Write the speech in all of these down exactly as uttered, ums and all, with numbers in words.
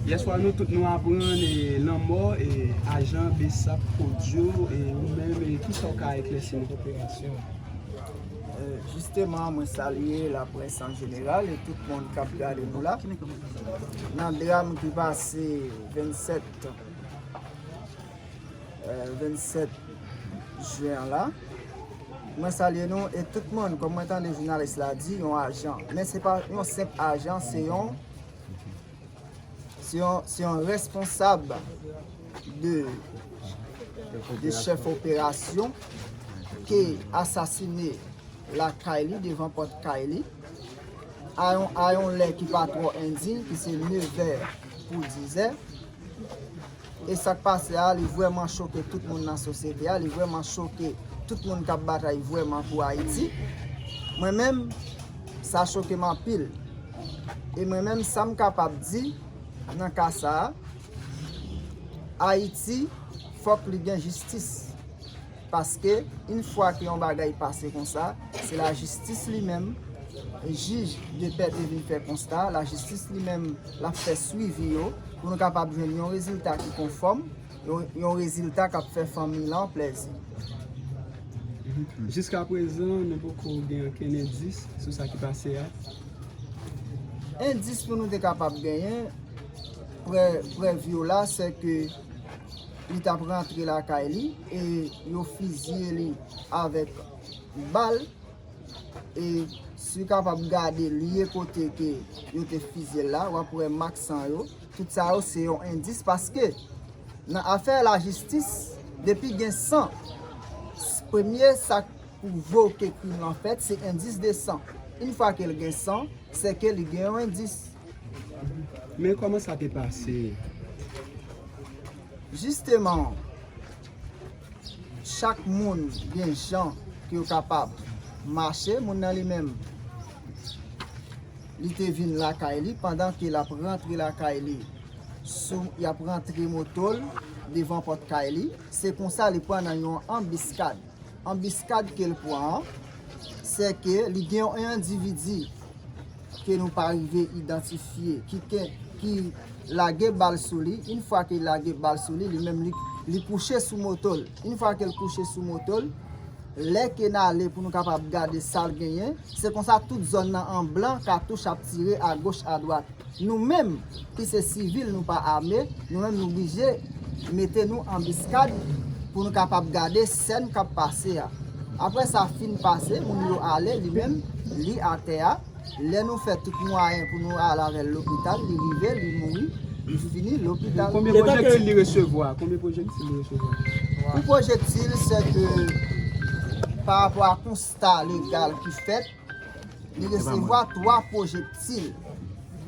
Yèswa, nou tout nou aprann, e, lanmò, e, ajan Bessap Kodio, e, ou menm, e, kisa w ka eklèsi nou? Operasyon. E, jisteman, mwen salye laprès an jeneral e tout moun k ap gade nou la. Nan dram ki pase vennsèt, e, vennsèt jen an la, mwen salye nou e tout moun, kòm mwen tande jounalis la di, yon ajan. Men se pa yon senp ajan, se yon Se yon, se yon responsab de, de chèf operasyon ki asasine lakay li, devan pòt kay li, a yon, a yon lè ki pa twò endiy, ki se nevè pou dizè. E sa k pase a, li vrèman choke tout moun nan sosyete a, li vrèman choke tout moun k ap batay vrèman pou Ayiti. Mwen menm, sa choke m anpil. E mwen menm, sa m kapab di nan ka sa a, Ayiti, fòk li gen jistis. Paske, yon fwa ke yon bagay pase konsa, se lajistis li menm, jij de pè te vin fè konsta, lajistis li menm, l ap fè swivi yo, pou nou kapab jwenn yon rezilta ki konfòm, yon, yon rezilta k ap fè fanmi lan plèzi. Jiskaprezan, nou poko gen okenn endis sou sa ki pase a. Endis pou nou te kapab genyen, prè, prèv yo la, se ke li t ap rantre lakay li e yo fizye li avèk bal. E si w kapab gade lye kote ke yo te fizye l la, w ap wè mak san yo. Tout sa yo se yon endis paske nan afè lajistis, depi gen san, s- premye sa k pwouve w ke krim lan fèt, se endis de san. Yon fwa ke l gen san, se ke li gen yon endis. Men kòman sa te pase? Jisteman, chak moun gen jan ke yo kapab mache. Moun nan li menm, li te vin lakay li, pandan ke l ap rantre lakay li, sou, y ap rantre moto l devan pòt kay li. Se konsa li pran nan yon anbiskad. Anbiskad ke l pran an, se ke li gen yon endividi ke nou pa rive idantifye, ki ken, ki lage bal sou li. Yon fwa ke l lage bal sou li, li menm li, li kouche sou moto l. Yon fwa ke l kouche sou moto l, lè ke n ale pou nou kapab gade sa l genyen, se konsa tout zòn nan an blan, katouch ap tire agoch adwat. Nou menm ki se sivil, nou pa ame, nou menm nou blije mete nou anbiskad pou nou kapab gade sèn k ap pase a. Apre sa fin pase, moun yo ale, li menm, li atè a. Lè nou fè tout mwayen pou nou al avè l lopital, li rive, li mouri, li fini lopital. Konbyen pwojektil li resevwa? Konbyen pwojektil li resevwa? Pou pwojektil, se ke pa rapò a konsta legal ki fèt, li resevwa twa pwojektil.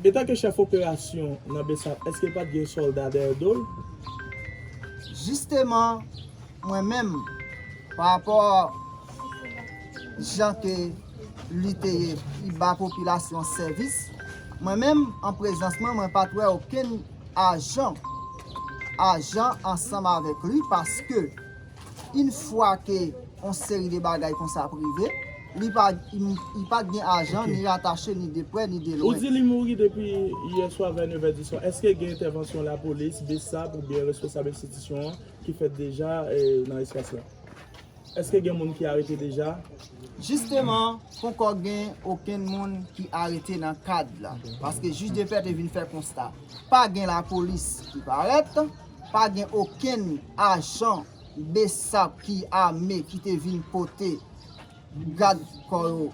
Etanke chèf operasyon nan Bessap, èske pa t gen sòlda dèyè do l? Jisteman, mwen menm, pa rapò jan ke li te ye, li ba popilasyon sèvis, mwen menm, an prezans mwen, mwen pa t wè okenn ajan, ajan ansanm avèk li, paske yon fwa ke yon seri de bagay konsa ap rive, li pa, li, li pa t gen ajan, ni ratache, ni de prè, ni de lwen. Ou di li mouri depi yè swa vè nevè diswa. Èske gen entèvansyon lapolis, Bessap oubyen responsab enstitisyon an ki fèt deja, eh, nan espas la? Èske gen moun ki arete deja? Jisteman, poko gen okenn moun ki arete nan kad la. Paske jij de pè te vin fè konsta. Pa gen lapolis ki parèt, pa gen okenn ajan Bessap ki ame ki te vin pote gad kò yo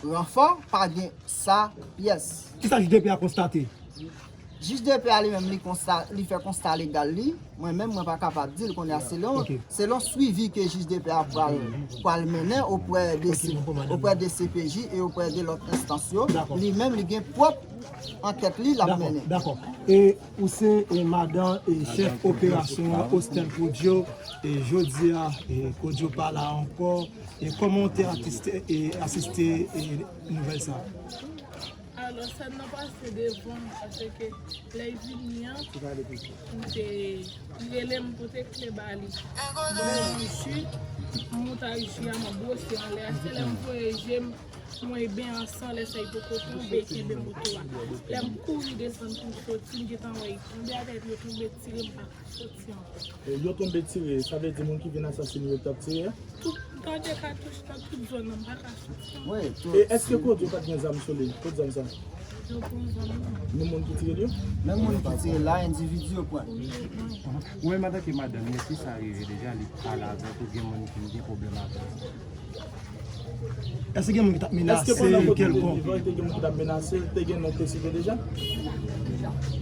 ranfò, pa gen sa pyès. Kisa jij de pè a konstate? Jij de pè a li menm, li konsta, li fè konsta legal li. Mwen menm, mwen pa kapab di l kounye a selon, selon swivi ke jij de pè a pral, pral mennen oprè de, oprè de C P J e oprè de lòt enstans yo. Li menm, li gen pwòp ankèt li l ap mennen. Dakò. E ou se, e, madanm, e, chèf operasyon Ostel Kodio. E jodi a, e, Kodio pa la ankò. E kòman w te atiste, e, asiste, e, nouvèl sa a? Alò, sèn nan pase devan m, paske lè l vini an, m te, li rele m pote kle ba li. Bon, m chute, m moute ak ji a, m bwose anlè a. Se lè m voye je m, Mwen ben ansan, lè sa li poko tonbe, kenbe moto a. Lè m kouri desann pou m soti, m gentan wè li tonbe atè, epi yo tonbe tire m pa ka soti ankò. E, yo tonbe tire, sa vle di moun ki vin asasine yo t ap tire a? Tout, tande katouch nan tout zòn nan, m pa ka soti ankò. E èske Kodyo pa t gen zam sou li? Kot zam sa? Yo pran zam nan. Ni moun ki tire li yo? Menm moun ki tire la, endividi yo pran. Wi, yo pran. Ou menm antanke madanm li, èske sa rive deja li pale avèk ou, gen moun ki gen pwoblèm avè l? Èske gen moun ki t ap menase l kèlkonk? Èske pandan Kodyo te vivan, te gen moun ki t ap menase l, te gen non ke site deja?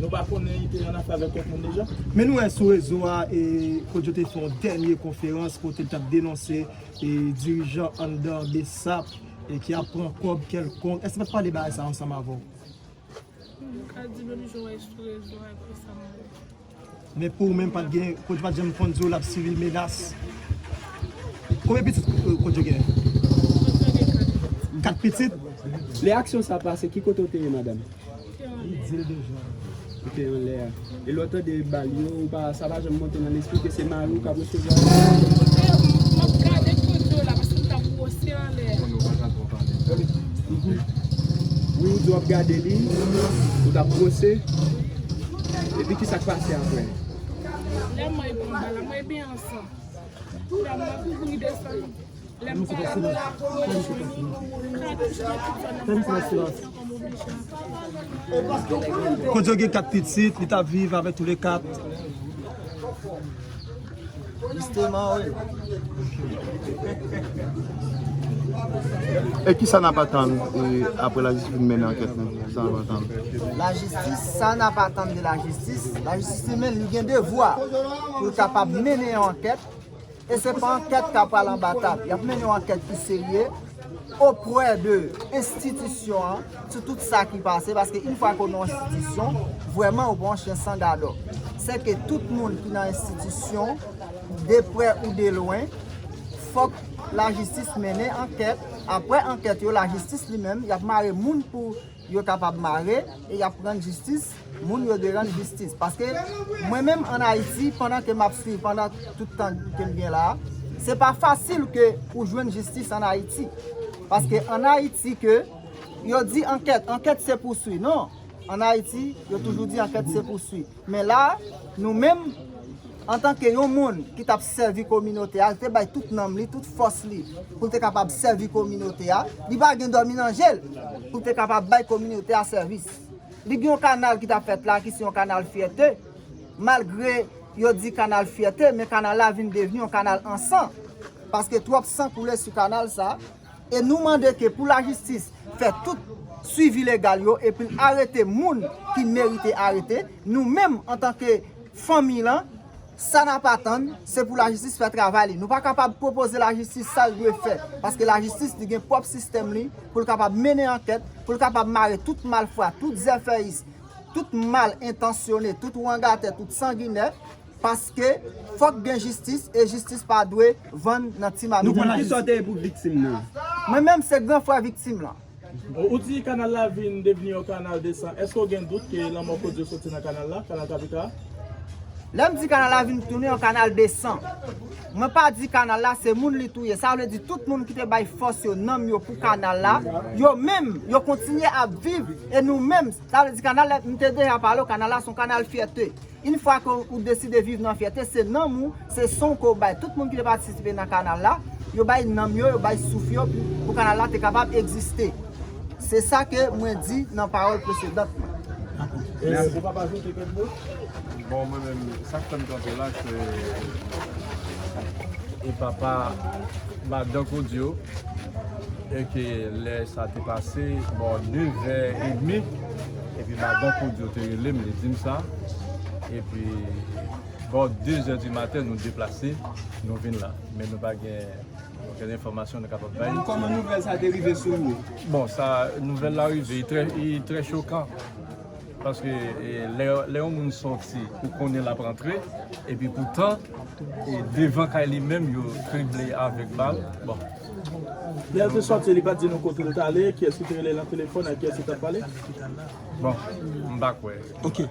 Nou pa konnen li te annafè avèk kèk moun deja? Men nou wè sou rezo a, e, Kodyo te fè yon dènye konferans kote l t ap denonse, e, dirijan anndan BSAP, e, ki ap pran kòb kèlkonk. Èske l pa t pale bagay sa ansanm avè w? M ka di menm jan w wè sou rezo a, e konsa m wè. Men pou ou menm, pa t gen, Kodyo pa t janm konn di w l ap sibi menas. Konbyen pitit, euh, Kodyo gen? Kat pitit? Lè aksyon sa pase, ki kote w te ye, madanm? Li di l deja. Ou te anlè a. E lè w tande bal yo, ou pa, sa pa janm monte nan lespri ke se mari w k ap resevwa? M ap gade Kodyo la, paske m t ap wose anlè a. Wi, ou di w ap gade li, ou t ap wose. Epi ki sa k pase apre? Lè mwen pran bal la, mwen byen ansanm. Lè mwen kouri desann. Lè m pale avè w la, mwen jwenn katouch nan tout zòn nan, mwen pa ka soti ankò, m oblije antre. Kodyo gen kat pitit, li t ap viv avèk toulèkat. Jisteman, wi. E kisa n ap atann, e, apre lajistis fin mennen ankèt li? Kisa n ap atann? Lajistis, sa n ap atann de lajistis, lajistis li menm, li gen devwa pou l kapab mennen yon ankèt. E se pa ankèt k ap pral anba tab. Y ap mennen yon ankèt ki serye oprè de enstitisyon an sou tout sa ki pase, paske yon fwa ke w nan yon enstitisyon, vrèman ou pa yon chen san gadò. Se ke tout moun ki nan enstitisyon, de prè ou de lwen, fòk lajistis mennen ankèt. Apre ankèt yo, lajistis li menm, y ap mare moun pou yo kapab mare e y ap rann jistis moun yo dwe rann jistis. Paske mwen menm ann Ayiti, pandan ke m ap swiv, pandan tout tan ke m gen la, se pa fasil ke ou jwenn jistis ann Ayiti. Paske ann Ayiti ke yo di ankèt, ankèt se pouswi. Non, ann Ayiti, yo toujou di ankèt se pouswi. Men la, nou menm, antanke yon moun ki t ap sèvi kominote a, li te bay tout nanm li, tout fòs li, pou l te kapab sèvi kominote a, li pa gen dòmi nan je l, pou l te kapab bay kominote a sèvis. Li gen yon kanal ki t ap fèt la, ki se yon kanal fyète, malgre yo di kanal fyète, men kanal la vin devni yon kanal an san, paske twòp san koule sou kanal sa, E nou mande ke pou lajistis fè tout swivi legal yo epi l arete moun ki merite arete. Nou menm, antanke fanmi lan, sa n ap atann, se pou lajistis fè travay li. Nou pa kapab pwopoze lajistis sa l dwe fè, paske lajistis li gen pwòp sistèm li pou l kapab mennen ankèt, pou l kapab mare tout malfwa, tout zèfèyis, tout mal entansyone, tout wangatè, tout sanginè. Paske fòk gen jistis, e jistis pa dwe vann nan ti mamit. Kisa w te ye pou viktim nan? Mwen menm se gran frè viktim lan. Ou di kanal la vin devni yon kanal de san. Èske w gen dout ke lanmò Kodyo soti nan kanal la, kanal Tapika? Lè m di kanal la vin tounen yon kanal de san, mwen pa di kanal la se moun li touye. Sa vle di tout moun ki te bay fòs yo, nanm yo pou kanal la, yo menm, yo kontinye ap viv. E nou menm, sa vle di kanal la, m te deja pale w, kanal la se yon kanal fyète. Yon fwa ke ou deside viv nan fyète, se nanm ou, se san w ke w bay. Tout moun ki te patisipe nan kanal la, yo bay nanm yo, yo bay souf yo pou, pou kanal la te kapab egziste. Se sa ke mwen di nan pawòl presedant mwen. Mèsi. Ou p ap ajoute kèk mo? Bon, mwen menm, sa k fè m kanpe la, se e papa madan Kodyo, e ke lè sa te pase, bò de vè edmi, epi madan Kodyo te rele m, li di m sa, epi bò de zè di maten, nou deplase, nou vin la. Men nou pa gen okenn enfòmasyon nou kapab bay. Kòman nouvèl sa te rive sou ou? Bon, sa, nouvèl la rive, li trè, li trè chokan. Paske, e, lè, lè yon moun sòti, ou konnen l ap rantre, epi poutan, e, devan kay li menm, yo krible avèk bal. Bon. Lè l te sòti, li pa t di nou kote l t ale, kiyès ki te rele l nan telefòn, ak kiyès li t ap pale? Bon, m pa kwè. Ok.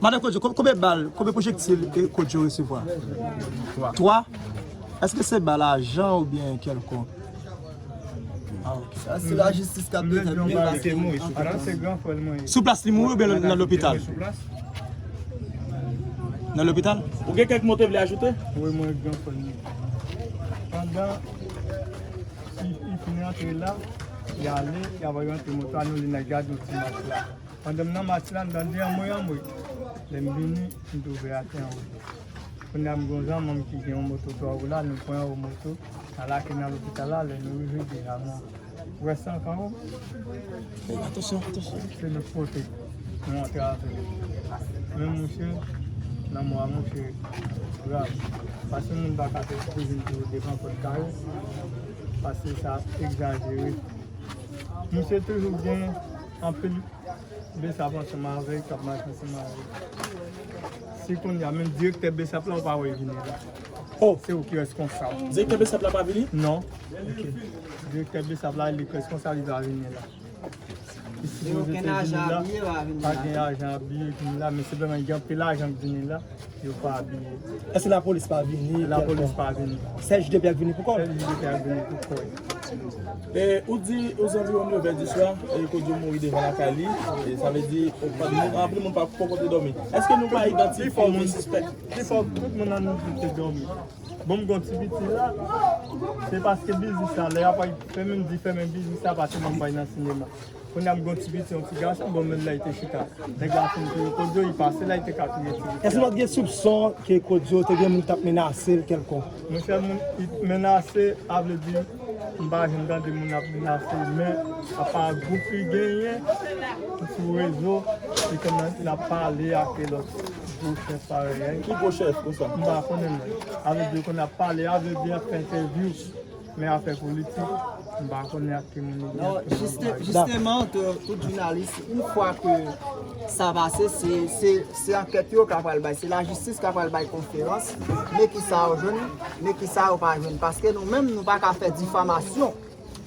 Madan Kodyo, kon-, konbyen bal, konbyen pwojektil, e, Kodyo resevwa? Twa. Twa? Èske se bal ajan oubyen kèlkonk? Sa se lajistis k ap detèmine. Paske se gran frè l mwen ye. Sou plas li mouri oubyen nan lopital? Nan lopital? Ou gen kèk mo te vle ajoute? Wi, mwen gran frè l mwen. Pandan li fin rantre la, li ale, li ava rantre moto a, nou li nan gad yon ti mach la. Pandan m nan mach la, m tande anmwe anmwe. Lè m vini, m twouve atè anwo. Kounye a m gen yon zanmi m ki gen yon moto twa woul la, nou pran yon moto, n al lage nan lopital la, lè nou rive deja mò. Ou wè san kan ou? Atansyon, atansyon. Se nou pote, nou antre avè l. Men mouche, nan mò a mouche grav. Paske moun pa ka te vin tou devan pòt kay ou, paske sa egzajere. Mouche toujou gen anpil Besap ansanm avè l, k ap mache ansanm avè l. Si kounye a menm direktè Besap la ou pa wè l vini la. Oh, se ou ki reskonsab. Direktè Besap la pa vini? Non. Direktè Besap la li k reskonsab, li pa vini la. Li sipoze te vini la. Pa gen ajan abiye vini la, men senpleman gen anpil ajan k vini la. Yo pa abiye. Èske lapolis pa vini? Lapolis pa vini. Sèl J D P ak vini pou kò l? Sèl J D P ak vini pou kò l. E, ou di ozanviwon nevè di swa, e, Kodyo mouri devan lakay li. E, sa vle di, moun, anpil moun pa poko te dòmi. Èske nou pa idantifye yon sispèk? Pifò tout moun nan nou te dòmi. Bon, m gon ti piti la, se paske biznis la, lè y ap fèmen, m di fèmen biznis la, paske m ap bay nan sinema. Kounye a m gen yon ti piti, yon ti gason, bon, menm lè li te chita. Nèg la fin touye Kodyo, li pase la, li te ka touye ti piti a. Èske nou pa t gen soupson ke Kodyo te gen moun ki t ap menase l kèlkonk? Monchè, moun ki menase, a vle di, m pa janm tande moun ap menase l, men apa gwoup li genyen sou rezo, li konn ap pale ak lòt gwo chèf parèy. Ki gwo chèf konsa? M pa konnen, men a vle di, yo konn ap pale, a vle di, y ap fè entèvyou. Men afè politik, m pa konnen ak ki moun li gen. Non, jiste- jisteman, tout, tout jounalis, yon fwa ke sa pase, se, se, se ankèt yo k ap pral bay, se lajistis k ap pral bay konferans, men kisa yo jwenn, men kisa yo pa jwenn. Paske nou menm, nou pa ka fè difamasyon.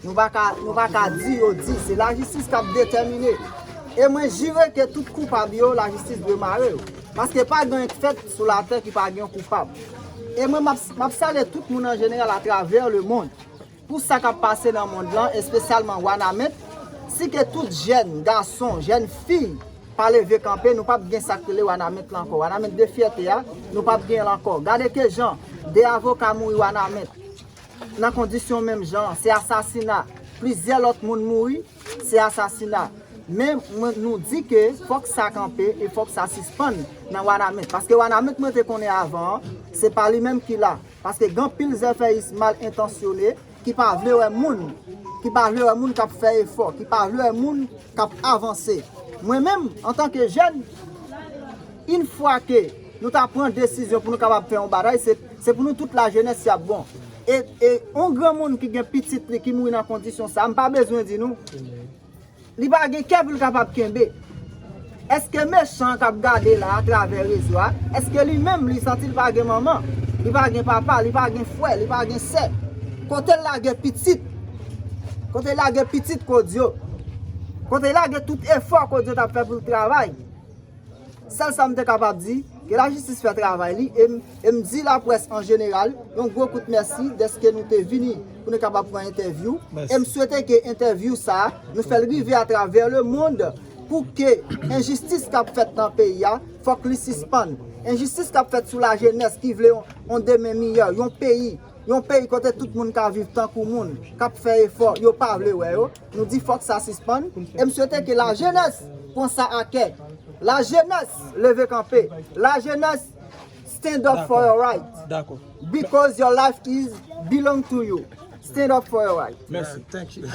Nou pa ka, nou pa ka di yo di, se lajistis k ap detèmine. E mwen jire ke tout koupab yo, lajistis dwe mare yo. Paske pa gen anyen k fèt sou latè ki pa gen yon koupab. E mwen, m ap, m ap salye tout moun an jeneral atravè lemonn. Pou sa k ap pase nan monn lan, espesyalman Wanament, si ke tout jèn gason, jèn fi pa leve kanpe, nou p ap gen sa k rele Wanament la ankò. Wanament de fyète a, nou p ap gen l ankò. Gade ke jan de avoka mouri Wanament nan kondisyon menm jan an, se asasina. Plizyè lòt moun mouri, se asasina. Men mwen, nou di ke fòk sa kanpe e fòk sa sispann nan Wanament. Paske Wanament mwen te konnen avan an, se pa li menm ki la. Paske gen anpil zèfèyis mal entansyone ki pa vle wè moun, ki pa vle wè moun k ap fè efò, ki pa vle wè moun k ap avanse. Mwen menm, antanke jèn, yon fwa ke nou ta pran desizyon pou nou kapab fè yon batay, se, se pou nou tout lajenès y ap bon. E, e yon granmoun ki gen pitit li ki mouri nan kondisyon sa, m pa bezwen di nou. Li pa gen kè pou l kapab kenbe. Èske mechan an k ap gade la atravè rezo a, èske li menm li santi l pa gen manman, li pa gen papa, li pa gen frè, li pa gen sè? Kote l lage pitit? Kote l lage pitit Kodyo? Kote l lage tout efò Kodyo t ap fè pou l travay? Sèl sa m te kapab di, ke lajistis fè travay li, e m, e m di laprès an jeneral, yon gwo kout mèsi dèske nou te vini pou nou kapab pran entèvyou. E m swete ke entèvyou sa a, nou fè l rive atravè lemonn pou ke enjistis k ap fèt nan peyi a, fòk li sispann. Enjistis k ap fèt sou lajenès ki vle yon, yon demen miyè, yon peyi, yon peyi kote tout moun ka viv tankou moun, k ap fè efò, yo pa vle wè yo. Nou di fòk sa sispann. E m swete ke lajenès pran sa a kè. Lajenès leve kanpe. Lajenès stand up for your right. Dakò. Because your life is belong to you. Stand up for your right. Mèsi. Thank you.